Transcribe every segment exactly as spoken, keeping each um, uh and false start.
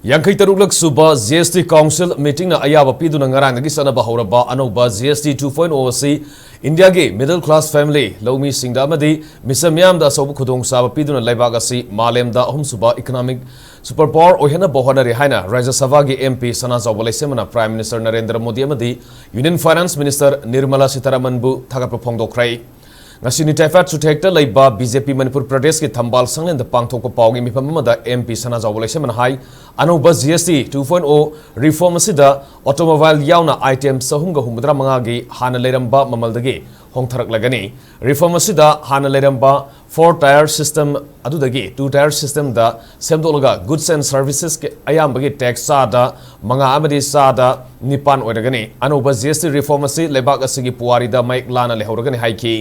ꯌꯥꯡꯈꯩ ꯇꯔꯨꯛꯂꯛ ꯁꯨꯕ ꯖꯤ ꯑꯦꯁ T council ꯃꯤꯇꯤꯡꯅ ꯑꯌꯥꯕ ꯄꯤꯗꯨꯅ ꯉꯔꯥꯡꯗꯒꯤ ꯆꯠꯅꯕ ꯍꯧꯔꯕ ꯑꯅꯧꯕ ꯖꯤ ꯑꯦꯁ ꯇꯤ ꯇꯨ ꯄꯣꯏꯟ ꯑꯣ ꯑꯁꯤ ꯏꯟꯗꯤꯌꯥꯒꯤ ꯃꯤꯗꯜ ꯀ꯭ꯂꯥꯁ ꯐꯦꯃꯤꯂꯤ, ꯂꯧꯃꯤꯁꯤꯡꯗ ꯑꯃꯗꯤ ꯃꯤꯆꯝ ꯃꯤꯌꯥꯝꯗ ꯑꯆꯧꯕ ꯈꯨꯗꯣꯡꯆꯥꯕ ꯄꯤꯗꯨꯅ ꯂꯩꯕꯥꯛ ꯑꯁꯤ ꯃꯥꯂꯦꯝꯗ ꯑꯍꯨꯝꯁꯨꯕ ꯏꯀꯣꯅꯣꯃꯤꯛ ꯁꯨꯄꯔ ꯄꯥꯋꯔ ꯑꯣꯏꯍꯟꯅꯕ ꯍꯣꯠꯅꯔꯤ ꯍꯥꯏꯅ ꯔꯥꯖ꯭ꯌ ꯁꯚꯥꯒꯤ ꯑꯦꯝ ꯄꯤ ꯁꯅꯥꯖꯥꯎꯕ ꯂꯩꯁꯦꯝꯕꯅ ꯄ꯭ꯔꯥꯏꯝ ꯃꯤꯅꯤꯁꯇꯔ ꯅꯔꯦꯟꯗ꯭ꯔ ꯃꯣꯗꯤ ꯑꯃꯗꯤ ꯌꯨꯅꯤꯌꯟ ꯐꯥꯏꯅꯥꯟꯁ ꯃꯤꯅꯤꯁꯇꯔ ꯅꯤꯔꯃꯂꯥ ꯁꯤꯇꯥꯔꯥꯃꯟꯕꯨ ꯊꯥꯒꯠꯄ ꯐꯣꯡꯗꯣꯛꯈ꯭ꯔꯦ꯫ ꯉꯁꯤ ꯅꯤꯇꯥꯏꯐꯥꯠ ꯆꯨꯊꯦꯛꯇ ꯂꯩꯕ ꯕꯤ ꯖꯦ ꯄꯤ ꯃꯅꯤꯄꯨꯔ ꯄ꯭ꯔꯗꯦꯁꯀꯤ ꯊꯝꯕꯥꯜ ꯁꯪꯂꯦꯟꯗ ꯄꯥꯡꯊꯣꯛꯄ ꯄꯥꯎꯒꯤ ꯃꯤꯐꯝ ꯑꯃꯗ ꯑꯦꯝ ꯄꯤ ꯁꯅꯥꯖꯥꯎꯕ ꯂꯩꯁꯦꯝꯕꯅ ꯍꯥꯏ, ꯑꯅꯧꯕ ꯖꯤ ꯑꯦꯁ ꯇꯤ ꯇꯨ ꯄꯣꯏꯟ ꯑꯣ ꯔꯤꯐꯣꯔꯝ ꯑꯁꯤꯗ ꯑꯣꯇꯣꯃꯣꯕꯥꯏꯜ ꯌꯥꯎꯅ ꯑꯥꯏꯇꯦꯝ ꯆꯍꯨꯝꯒ ꯍꯨꯝꯐꯨꯇꯔꯥ ꯃꯉꯥꯒꯤ ꯍꯥꯟꯅ ꯂꯩꯔꯝꯕ ꯃꯃꯜꯗꯒꯤ ꯍꯣꯡꯊꯔꯛꯂꯒꯅꯤ꯫ ꯔꯤꯐꯣꯔꯝ ꯑꯁꯤꯗ ꯍꯥꯟꯅ ꯂꯩꯔꯝꯕ ꯐꯣꯔ ꯇꯥꯌꯔ ꯁꯤꯁꯇꯦꯝ ꯑꯗꯨꯗꯒꯤ ꯇꯨ ꯇꯥꯌꯔ ꯁꯤꯁꯇꯦꯝꯗ ꯁꯦꯝꯗꯣꯛꯂꯒ ꯒꯨꯗꯁ ꯑꯦꯟ ꯁꯔꯚꯤꯁꯦꯁꯀꯤ ꯑꯌꯥꯝꯕꯒꯤ ꯇꯦꯛꯁ ꯆꯥꯗ ꯃꯉꯥ ꯑꯃꯗꯤ ꯆꯥꯗ ꯅꯤꯄꯥꯟ ꯑꯣꯏꯔꯒꯅꯤ꯫ ꯑꯅꯧꯕ ꯖꯤ ꯑꯦꯁ ꯇꯤ ꯔꯤꯐꯣꯔꯝ ꯑꯁꯤ ꯂꯩꯕꯥꯛ ꯑꯁꯤꯒꯤ ꯄꯨꯋꯥꯔꯤꯗ ꯃꯌꯦꯛ ꯂꯥꯅ ꯂꯩꯍꯧꯔꯒꯅꯤ ꯍꯥꯏꯈꯤ꯫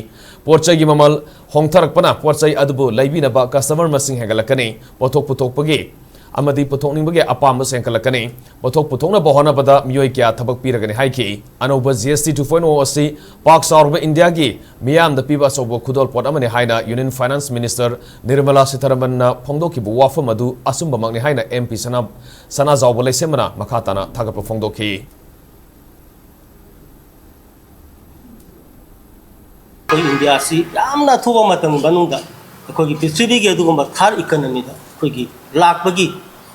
ꯄꯣꯠ ꯆꯩꯒꯤ ꯃꯃꯜ ꯍꯣꯡꯊꯔꯛꯄꯅ ꯄꯣꯠ ꯆꯩ ꯑꯗꯨꯕꯨ ꯂꯩꯕꯤꯅꯕ ꯀꯁꯇꯃꯔ ꯃꯁꯤꯡ ꯍꯦꯟꯒꯠꯂꯛꯀꯅꯤ꯫ ꯄꯣꯠꯊꯣꯛ ꯄꯨꯊꯣꯛꯄꯒꯤ ꯑꯃꯗꯤ ꯄꯨꯊꯣꯛꯅꯤꯡꯕꯒꯤ ꯑꯄꯥꯝꯕꯁꯨ ꯍꯦꯟꯒꯠꯂꯛꯀꯅꯤ꯫ ꯄꯣꯠꯊꯣꯛ ꯄꯨꯊꯣꯛꯅꯕ ꯍꯣꯠꯅꯕꯗ ꯃꯤꯑꯣꯏ ꯀꯌꯥ ꯊꯕꯛ ꯄꯤꯔꯒꯅꯤ ꯍꯥꯏꯈꯤ꯫ ꯑꯅꯧꯕ ꯖꯤ ꯑꯦꯁ ꯇꯤ ꯇꯨ ꯄꯣꯏꯟ ꯑꯣ ꯑꯁꯤ ꯄꯥꯛ ꯆꯥꯎꯔꯕ ꯏꯟꯗꯤꯌꯥꯒꯤ ꯃꯤꯌꯥꯝꯗ ꯄꯤꯕ ꯑꯆꯧꯕ ꯈꯨꯗꯣꯜꯄꯣꯠ ꯑꯃꯅꯤ ꯍꯥꯏꯅ ꯌꯨꯅꯤꯌꯟ ꯐꯥꯏꯅꯥꯟꯁ ꯃꯤꯅꯤꯁꯇꯔ ꯅꯤꯔꯃꯂꯥ ꯁꯤꯇꯥꯔꯥꯃꯟꯅ ꯐꯣꯡꯗꯣꯛꯈꯤꯕ ꯋꯥꯐꯝ ꯑꯗꯨ ꯑꯆꯨꯝꯕꯃꯛꯅꯤ ꯍꯥꯏꯅ ꯑꯦꯝ ꯄꯤ ꯁꯅꯥ-, ꯁꯅꯥꯖꯥꯎꯕ ꯂꯩꯁꯦꯝꯕꯅ ꯃꯈꯥ ꯇꯥꯅ ꯊꯥꯒꯠꯄ ꯐꯣꯡꯗꯣꯛꯈꯤ꯫ ꯑꯩꯈꯣꯏ ꯏꯟꯗꯤꯌꯥꯁꯤ ꯌꯥꯝꯅ ꯑꯊꯨꯕ ꯃꯇꯝꯒꯤ ꯃꯅꯨꯡꯗ ꯑꯩꯈꯣꯏꯒꯤ ꯄ꯭ꯔꯤꯊꯤꯕꯤꯒꯤ ꯑꯗꯨꯒꯨꯝꯕ ꯊꯥꯔ ꯏꯀꯅꯃꯤꯗ ꯑꯩꯈꯣꯏꯒꯤ ꯂꯥꯛꯄꯒꯤ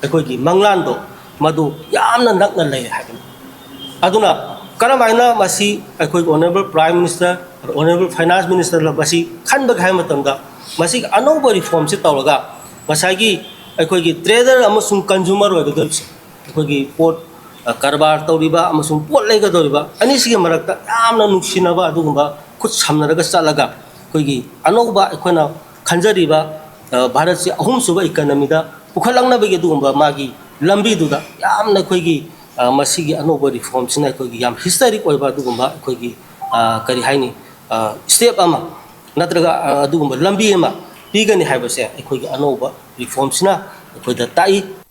ꯑꯩꯈꯣꯏꯒꯤ ꯃꯪꯂꯥꯟꯗꯣ ꯃꯗꯨ ꯌꯥꯝꯅ ꯅꯛꯅ ꯂꯩꯔꯦ ꯍꯥꯏꯕꯅꯤ꯫ ꯑꯗꯨꯅ ꯀꯔꯝꯍꯥꯏꯅ ꯃꯁꯤ ꯑꯩꯈꯣꯏꯒꯤ honourable prime minister, honourable finance ꯃꯤꯅꯤꯁꯇꯔꯅ ꯃꯁꯤ ꯈꯟꯕꯒꯦ ꯍꯥꯏꯕ ꯃꯇꯝꯗ, ꯃꯁꯤꯒꯤ ꯑꯅꯧꯕ ꯔꯤꯐꯣꯔꯝꯁꯤ ꯇꯧꯔꯒ ꯉꯁꯥꯏꯒꯤ ꯑꯩꯈꯣꯏꯒꯤ ꯇ꯭ꯔꯦꯗꯔ ꯑꯃꯁꯨꯡ ꯀꯟꯖꯨꯃꯔ ꯑꯣꯏꯒꯗꯧꯔꯤꯕꯁꯦ, ꯑꯩꯈꯣꯏꯒꯤ ꯄꯣꯠ, ꯑ, ꯀꯔꯕꯥꯔ ꯇꯧꯔꯤꯕ ꯑꯃꯁꯨꯡ ꯄꯣꯠ ꯂꯩꯒꯗꯧꯔꯤꯕ ꯑꯅꯤꯁꯤꯒꯤ ꯃꯔꯛꯇ ꯌꯥꯝꯅ ꯅꯨꯡꯁꯤꯅꯕ ꯑꯗꯨꯒꯨꯝꯕ ꯈꯨꯠ ꯁꯝꯅꯔꯒ ꯆꯠꯂꯒ ꯑꯩꯈꯣꯏꯒꯤ ꯑꯅꯧꯕ ꯑꯩꯈꯣꯏꯅ ꯈꯟꯖꯔꯤꯕ, ꯑ, ꯚꯥꯔꯠꯁꯤ ꯑꯍꯨꯝꯁꯨꯕ ꯏꯀꯅꯃꯤꯗ ꯄꯨꯈꯠꯂꯛꯅꯕꯒꯤ ꯑꯗꯨꯒꯨꯝꯕ ꯃꯥꯒꯤ ꯂꯝꯕꯤꯗꯨꯗ ꯌꯥꯝꯅ ꯑꯩꯈꯣꯏꯒꯤ, ꯑ, ꯃꯁꯤꯒꯤ ꯑꯅꯧꯕ ꯔꯤꯐꯣꯔꯝꯁꯤꯅ ꯑꯩꯈꯣꯏꯒꯤ ꯌꯥꯝ ꯍꯤꯁꯇꯔꯤꯛ ꯑꯣꯏꯕ ꯑꯗꯨꯒꯨꯝꯕ ꯑꯩꯈꯣꯏꯒꯤ, ꯑ, ꯀꯔꯤ ꯍꯥꯏꯅꯤ, ꯑ, ꯁ꯭ꯇꯦꯞ ꯑꯃ ꯅꯠꯇ꯭ꯔꯒ, ꯑ, ꯑꯗꯨꯒꯨꯝꯕ ꯂꯝꯕꯤ ꯑꯃ ꯄꯤꯒꯅꯤ ꯍꯥꯏꯕꯁꯦ ꯑꯩꯈꯣꯏꯒꯤ ꯑꯅꯧꯕ ꯔꯤꯐꯣꯔꯝꯁꯤꯅ ꯑꯩꯈꯣꯏꯗ ꯇꯥꯛꯏ꯫